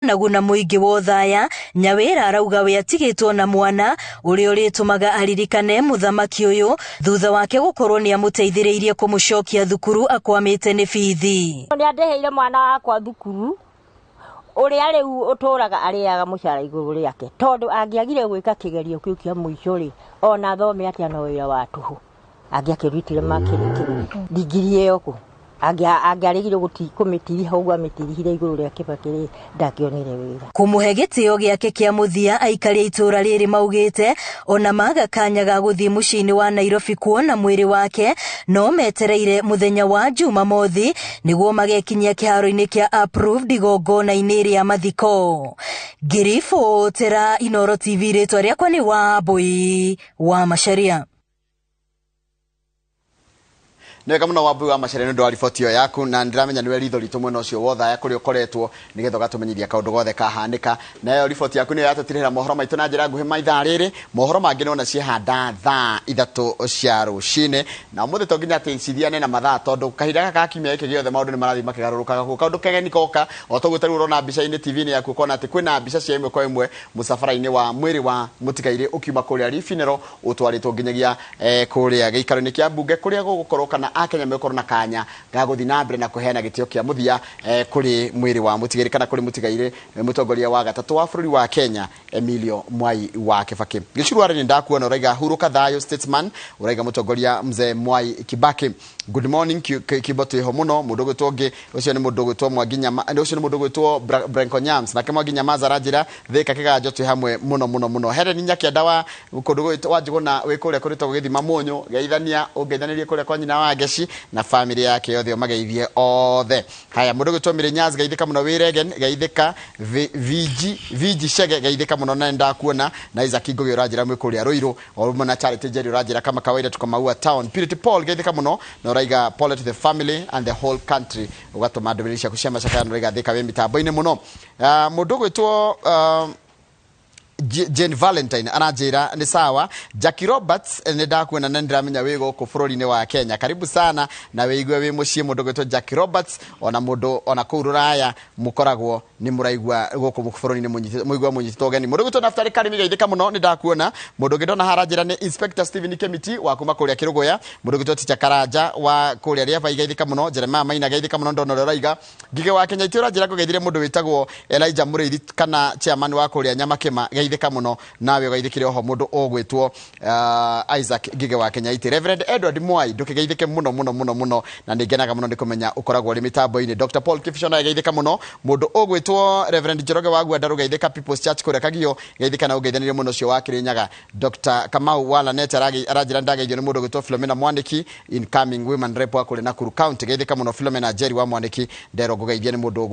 Wanaguna mũingĩ wa Othaya, Nyawĩra arauga we atigĩtwo na mwana ũrĩa ũrĩtũmaga aririkane mũthamaki ũyũ thutha wake gũkorwo nĩ amũteithĩrĩirie kũmũcokia thukuru akwamĩte nĩ bithi. Nĩ andĩhĩire mwana wakwa thukuru ũrĩa rĩu ũtũraga arĩaga mũcara igũrũ rĩake, tondũ angĩagire gwĩka kĩgerio kĩu kĩa mũico rĩ, ona thome atĩa no wĩra wa tũhũ. Angĩakĩrutire makĩrĩkĩrwo ndigiri ĩyo kũ angĩaregire kũmĩtiriha ũguo amĩtirihire igũrũ rĩa Kibaki rĩ, ndangĩonire wĩra. Kũmũhe gĩtĩo gĩake kĩa mũthia, aikari a itũũra rĩrĩ maugĩte ona maga kanya ga gũthiĩ mũciĩ-inĩ wa Nairobi kuona mwĩrĩ wake, no metereire mũthenya wa Jumamothi nĩguo magekinyia kĩharo-inĩ kĩa Approved igongona-inĩ rĩa mathiko. Ngĩribotera Inooro TV, rĩtwa rĩakwa nĩ Wambui wa Macharia. Nĩ wega mũno Wambui wa Macharia nĩ ũndũ wa riboti ĩyo yaku, na ndĩramenya nĩwe ritho ritũ mwena ũcio wa Othaya kũrĩa ũkoretwo nĩgetha ũgatũmenyithia kaũndũ gothe kahanĩka. Nayo riboti yaku nĩyo yatũtirĩra mohoro maitũ na njĩra nguhĩ ma ithaa rĩrĩ. Mohoro mangĩ nĩwona ciehanda thaa 3 cia rũcinĩ, na ũmũthĩ to nginya atĩ cithiane na mathaa, tondũ kahinda gaka ga kiumia gĩkĩ gĩothe maũndũ nĩ marathiĩ makĩgarũrũkaga. Koguo kaũndũ kageni goka, o toguo tarĩu ũrona mbica-inĩ TV-inĩ yaku, ũkona atĩ kwĩna mbica cia ĩmwe kwa ĩmwe mũcabara-inĩ wa mwĩrĩ wa mũtigairĩ ũkiuma kũrĩa Lee Funeral ũtwarĩtwo nginyagia kũrĩa gĩikaro-inĩ kĩa mbunge kũrĩa gũgũkorwo kana akenya megũkorwo na kanya ga gũthiĩ na mbere na kũheana gĩtĩo kĩa mũthia kũrĩ mwĩrĩ wa mũtigairĩ kana kũrĩ mũtigairĩ mũtongoria wa gatatũ wa bũrũri wa Kenya Emilio Mwai wa Kibaki. Gĩcurũ nĩ ndakuona ũraiga hurũka thayũ statesman, ũraiga mũtongoria mzee Mwai Kibaki. Good morning Kimbo, twĩho mũno. Mũndũ ũgwĩtwo ũngĩ ũcio nĩ mũndũ ũgwĩtwo Mwangi Nyama, ũcio nĩ mũndũ ũgwĩtwo Brenko Nyams. Nake Mwangi Nyamaza aranjĩra Thika Kĩganjo twĩ hamwe mũno mũno mũno. Helen Nyakĩanda wa kũndũ gwĩtwo wa Njũgũna wĩ kũrĩa kũrĩtagwo Gĩthima Mũnyũ, geithania ũngeithanĩrie kũrĩa kwa nyina wa Ngeci na family yake yothe ũmageithie othe. Haya, mũndũ ũgwĩtwo Mĩrĩ Nyaz, geithĩka mũno wĩ Regen, geithĩka Viji Viji Shege, geithĩka mũno na ndakuona. Na Isaac Ngugi ũranjĩra mwĩ kũrĩa Ruiru, o rũmwe na Charity Njeri ũranjĩra kama kawaida tuko Maua Town. Purity Paul, geithĩka mũno na ũraiga pole to the family and the whole country, ũgatũma ndũmĩrĩri ciaku cia macakaya na ũraiga Thika wĩ mĩtambo-inĩ mũno. Mũndũ ũgwĩtwo Jane Valentine aranjĩra nĩ sawa. Jackie Roberts, nĩ ndakuona na nĩndĩramenya wĩ gũkũ bũrũri-inĩ wa Kenya, karibu sana na wĩigue wĩ mũciĩ. Mũndũ ũgwĩtwo Jackie Roberts, ona mũndũ ona kũu rũraya mũkoragwo nĩ mũraigua gũkũ bũrũri-inĩ mũigua mũnyitĩtwo ũgeni. Mũndũ ũgwĩtwo Naftali Karimi, geithĩka mũno, nĩ ndakuona. Mũndũ ũngĩ ndona haranjĩra nĩ Inspector Stephen Kemiti wa kuma kũrĩa Kĩrũgũya. Mũndũ ũgwĩtwo Ticha Karanja wa kũrĩa Rĩabai, geithĩka mũno. Jeremiah Maina, geithĩka mũno, ndona ũrĩa ũraiga. Ngige wa Kenya itĩ ũranjĩra ngũgeithire mũndũ wĩtagwo Elijah Mũrĩithi kana chairman wa kũrĩa Nyamakĩma, geithĩka mũno nawe ũgeithĩkĩre oho mũndũ ũgwĩtwo Isaac Ngige wa Kenya itĩ. Reverend Edward Mwai, ndũkĩgeithĩke mũno mũno mũno mũno na nĩngenaga mũno nĩ kũmenya ũkoragwo ũrĩ mĩtambo-inĩ. Dr Paul Kibicho nawe geithĩka mũno. Mũndũ ũgwĩtwo Reverend Njoroge wa Gwandarũ, geithĩka. People's Church kũrĩa Kagio, geithĩka na ũngeithanĩrie mũno ũcio wa Kĩrĩnyaga. Dr Kamau wa Lanet aranjĩra ndageithio nĩ mũndũ ũgwĩtwo Philomena Mwaniki, incoming women rep wa kũrĩa Nakuru County, geithĩka mũno Philomena Njeri wa Mwaniki, nderwo ngũgeithie nĩ mũndũ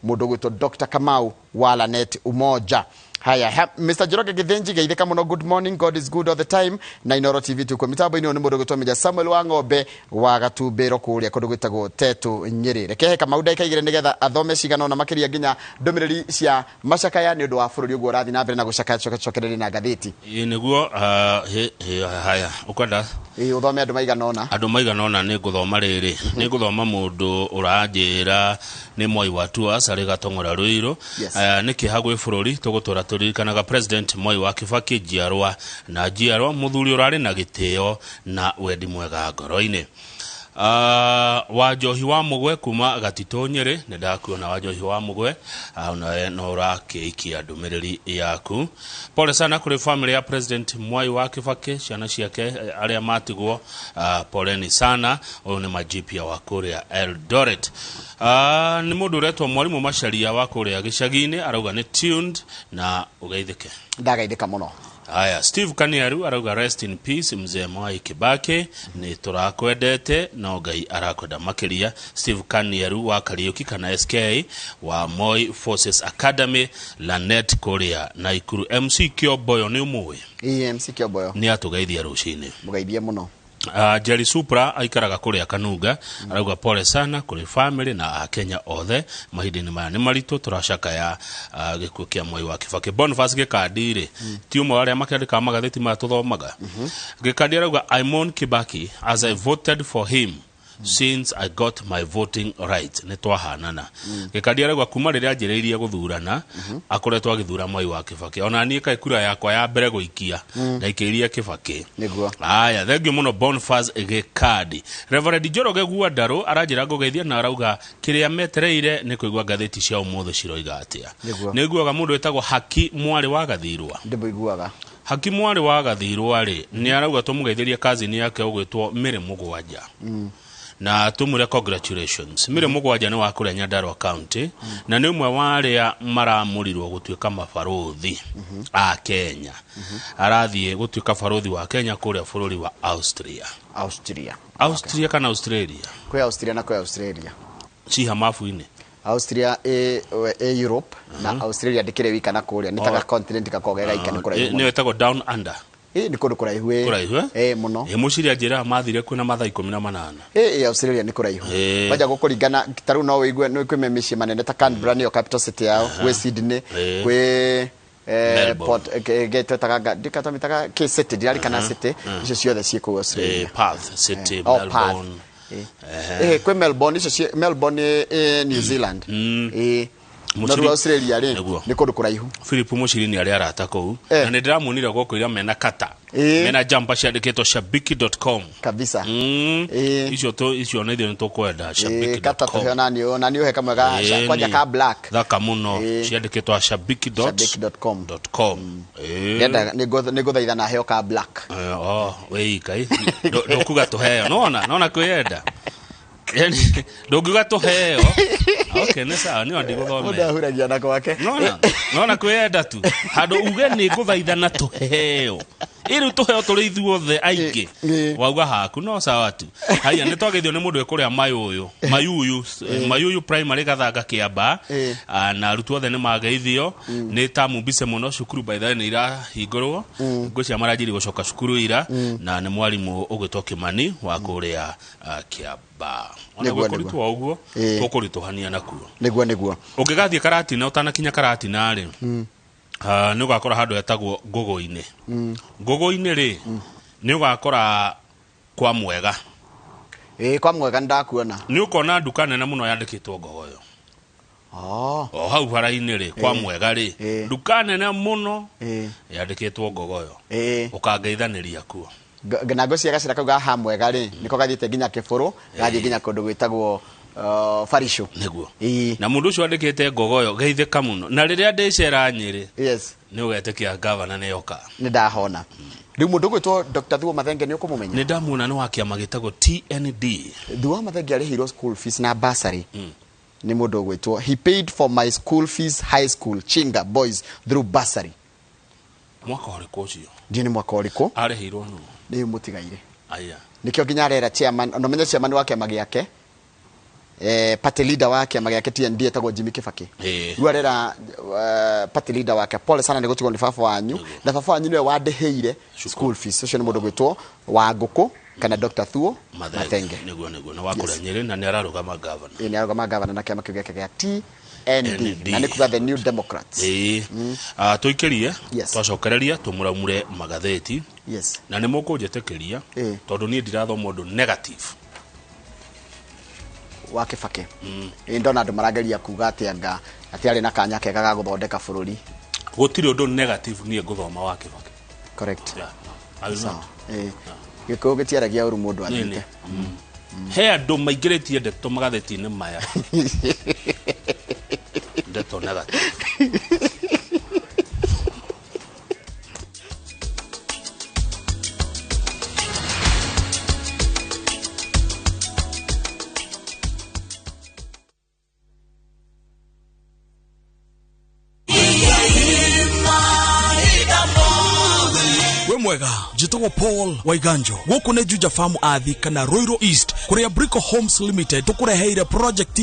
ũgwĩtwo Dr Kamau wa Lanet Umoja. Haya, Mr. Njoroge Githinji, geithĩka mũno. Good morning, God is good all the time na Inoro TV tuko mitambo-inĩ. Ũyũ nĩ mũndũ ũgwĩtwo Meja Samuel wa Ng'ombe wa Gatumbĩro kũrĩa kũndũ gwĩtagwo Tetu Nyĩrĩ. Reke Kamau ndagĩka 2 nĩgetha athome cigana ũna makĩria nginya ndũmĩrĩri cia macakaya nĩ ũndũ wa bũrũri ũguo ũrathiĩ na mbere na gũcakaya, coke tũcokererie na ngathĩti. Ĩĩ nĩguo, haya ũkwenda Ĩĩ, ũthome andũ maigana ũna. Andũ maigana ũna nĩ ngũthoma rĩrĩ, nĩ ngũthoma mũndũ ũranjĩra nĩ Mwai wa Tours arĩ Gatong'ora Ruiru. Nĩ kĩeha gwĩ bũrũri, tũgũtũra tũririkanaga President Mwai wa Kibaki njiarwa na njiarwa, mũthuri ũrarĩ na gĩtĩo na wendi mwega ngoro-inĩ. Wanjohi wa Mũgwe kuma Gatitũ Nyĩrĩ, nĩ ndakuona Wanjohi wa Mũgwe, nawe no ũrakĩikia ndũmĩrĩri yaku. Pole sana kũrĩ family ya President Mwai wa Kibaki, ciana ciake arĩa matigwo, poleni sana. Ũyũ nĩ Majipia wa kũrĩa Eldoret. Nĩ mũndũ ũretwo Mwarimũ Macharia wa kũrĩa gĩcagi-inĩ, arauga nĩ tuned na ũgeithĩke. Ndagaithĩka mũno. Haya, Steve Kaniaru arauga rest in peace mzee Mwai Kibaki, nĩ tũrakwendete no Ngai arakwenda makĩria. Steve Kaniaru wa Kariuki kana SK wa Moi Forces Academy Lanet kũrĩa Naikuru. MC Kĩomboyo nĩ ũmũĩ? Ĩĩ, MC Kĩomboyo. Nĩ atũgeithia rũcinĩ. Mũgeithie mũno. Jerry Supra aikaraga kũrĩa Kanunga, arauga pole sana kũrĩ family na akenya othe, mahinda-inĩ maya nĩ maritũ, tũracakaya gĩkuũ kĩa Mwai wa Kibaki. Boniface Gĩkandi rĩ, ti ũmwe wa arĩa makĩandĩkaga magathĩti maya tũthomaga? Gĩkandi arauga, "I mourn Kibaki as I voted for him." Since I got my voting right. Nĩ twahanana. Gĩkandi arauga kuma rĩrĩa anjĩrĩirie gũthurana akoretwo agĩthura Mwai wa Kĩbakĩ. Ona niĩ kaĩ kura yakwa ya mbere gũikia ndaikĩirie Kĩbakĩ. Nĩguo. Aya, thengiũ mũno Boniface Gĩkandi. Reverend Njoroge Guandarũ aranjĩra ngũgeithia na arauga kĩrĩa metereire nĩ kũigua ngathĩti cia ũmũthĩ ciroiga atĩa. Nĩguo. Nĩ nguaga mũndũ wĩtagwo Haki mwarĩ wa Gathirwa. Ndĩmũiguaga. Haki mwarĩ wa Gathirwa rĩ, nĩ arauga tũmũgeithĩrie kazini yake ũgwĩtwo Mĩrĩ Mũgwanja. Na tũmwĩre congratulations. Mĩrĩ Mũgwanja nĩ wa kũrĩa Nyandarua County na nĩ ũmwe wa arĩa maramũrirwo gũtuĩka mabarũthi a Kenya. Arathiĩ gũtuĩka barũthi wa Kenya kũrĩa bũrũri wa Austria. Austria. Austria kana Australia? Kwĩ Austria na kwĩ Australia. Ciha mabu-inĩ. Austria ĩ Europe na Australia ndĩkĩrĩ wika na kũrĩa nĩ ta continent gakoragwo ge gaika, nĩ kũraihu Nĩyo mũno. ĩtagwo down under. Ĩ, nĩ kũndũ kũraihu ĩ. Kũraihu, eh? Ĩ, mũno. Ĩ, mũciri anjĩraga mathire kwĩna mathaa 18. Ĩ, Australia nĩ kũraihu. Kwanja gũkũringana ta rĩu no wĩigue nĩ kwĩ mĩciĩ manene ta Canberra nĩyo capital city yao, gwĩ Sydney, gwĩ Melbourne. Port twetaga ndikatwamĩtaga K City, ndirarikana city icio ciothe ciĩ kũu Australia. Perth City, Oh, Perth. Melbourne. Kwĩ Melbourne, icio Melbourne ĩ New Zealand. Ĩ. No Mũciri- rĩu Australia rĩ Nĩguo. nĩ kũndũ kũraihu. Philip Mũciri nĩ arĩ arata kũu na nĩ ndĩramuonire gũkũ ira mena kata mena jumper ciandĩkĩtwo shabiki.com. Kabisa. Icio tu icio nĩ ithuĩ nĩ tũkwenda. Ĩ, kata shabiki.com. tũheo nani ũhe kamwe ga kwanja ka black. Thaka mũno, ciandĩkĩtwo shabiki.com. Shabiki.com. .com. Ndĩrenda nĩngũthaitha na heo ka black. Oh, wĩika ndũkuga tũheo, nona nona kwĩyenda, yani ndũngiuga tũheo. Okay, nĩ sawa, nĩyo Mũndũ ndigũthomera. ahuragia na gwake. Nona nona kwĩyenda tu handũ uge nĩ ngũthaithana tũheo, ĩrĩu tũheo tũrĩ ithuothe aingĩ. Wauga haku no sawa tu. Haya, nĩ twageithio nĩ mũndũ ĩkũrĩa mayũyũ mayuyu mayuyu primary Gathanga Kĩamba. Na arutwo othe nĩ mageithio nĩ tamu mbice mũno. Cukuru by the way nĩ irahingũrwo, ngwĩciria maranjirie gũcoka cukuru ira, na nĩ mwarimũ ũgwĩtwo Kĩmani wa kũrĩa Kĩamba. Ona Nĩguo, gwĩkũritũha ũguo tũkũritũhania nakuo. Nĩguo. Ũngĩgathiĩ Karatina, ũtanakinya Karatina rĩ, nĩ ũgakora handũ hetagwo Ngũgũ-inĩ. Ngũgũ-inĩ rĩ, nĩ ũgakora kwa Mwega. Ĩ, kwa Mwega nĩndakuona. Nĩ ũkona nduka nene mũno yandĩkĩtwo Ngogoyo. Oh. O hau bara-inĩ rĩ, kwa Mwega rĩ, nduka nene mũno yandĩkĩtwo Ngogoyo. Ũkangeithanĩria kuo. Na ngwĩciria gacĩra kau ga ha Mwega rĩ nĩko gathiĩte nginya Kĩbũrũ, gathiĩ nginya kũndũ gwĩtagwo Barisho. Nĩguo. Ĩ. Na mũndũ ũcio wandĩkĩte Ngogoyo geithĩka mũno, na rĩrĩa ndĩcera Nyĩrĩ nĩ ũgetĩkia gavana nĩ yoka. Nĩ ndahona rĩu. Mũndũ ũgwĩtwo Dr. Thuo Mathenge nĩ ũkũmũmenya? Nĩ ndamuona, nĩ wa kĩama gĩtagwo TND. Thuo Mathenge arĩhĩirwo school fees na bursary nĩ mũndũ ũgwĩtwo, he paid for my school fees, high school Chinga Boys, through bursary. Mwaka ũrĩkũ ũcio? Ndiũ nĩ mwaka ũrĩkũ. Arĩhĩirwo nũ? Nĩ mũtigaire. Aya. Nĩkĩo nginya arera chairman, no menye chairman wa kĩama gĩake, party leader wa kĩama gĩake TND etagwo Jimmy Kibaki. Rĩu arera party leader wake, pole sana nĩ gũtigwo nĩ baba wanyu, na baba wanyu nĩwe wandĩhĩire school fees. Ũcio nĩ mũndũ gwĩtwo wa Ngũkũ kana Dr. Thuo Mathenge. Nĩguo nĩ wa kũrĩa Nyĩrĩ na nĩ ararũgama gavana. Ĩ, nĩ arũgama gavana na kĩama kĩu gĩake gĩa TND. ND. Na nĩ kuga the New Democrats. Ĩĩ. Tũikĩrie. Yes. Twacokereria tũmũramure magathĩti. Na nĩ mũkũnjĩtĩkĩria tondũ niĩ ndirathoma ũndũ negative wa Kĩbakĩ. Ĩ, ndona andũ marageria kuga atĩ anga atĩ arĩ na kanya kega ga gũthondeka bũrũri. Gũtirĩ ũndũ negative niĩ ngũthoma wa Kĩbakĩ. Correct. Yeah. I will not. Ĩ, Gĩkũyũ gĩtiaragia ũru mũndũ Nĩ, athiĩte. He andũ maingĩrĩtie ndeto magathĩti-inĩ maya, ndeto negative. Wĩ mwega, njĩtagwo Paul Waiganjo, gũkũ nĩ Juja Farm Athi kana Ruiru East, kũrĩa Brico Homes Limited tũkũreheire project.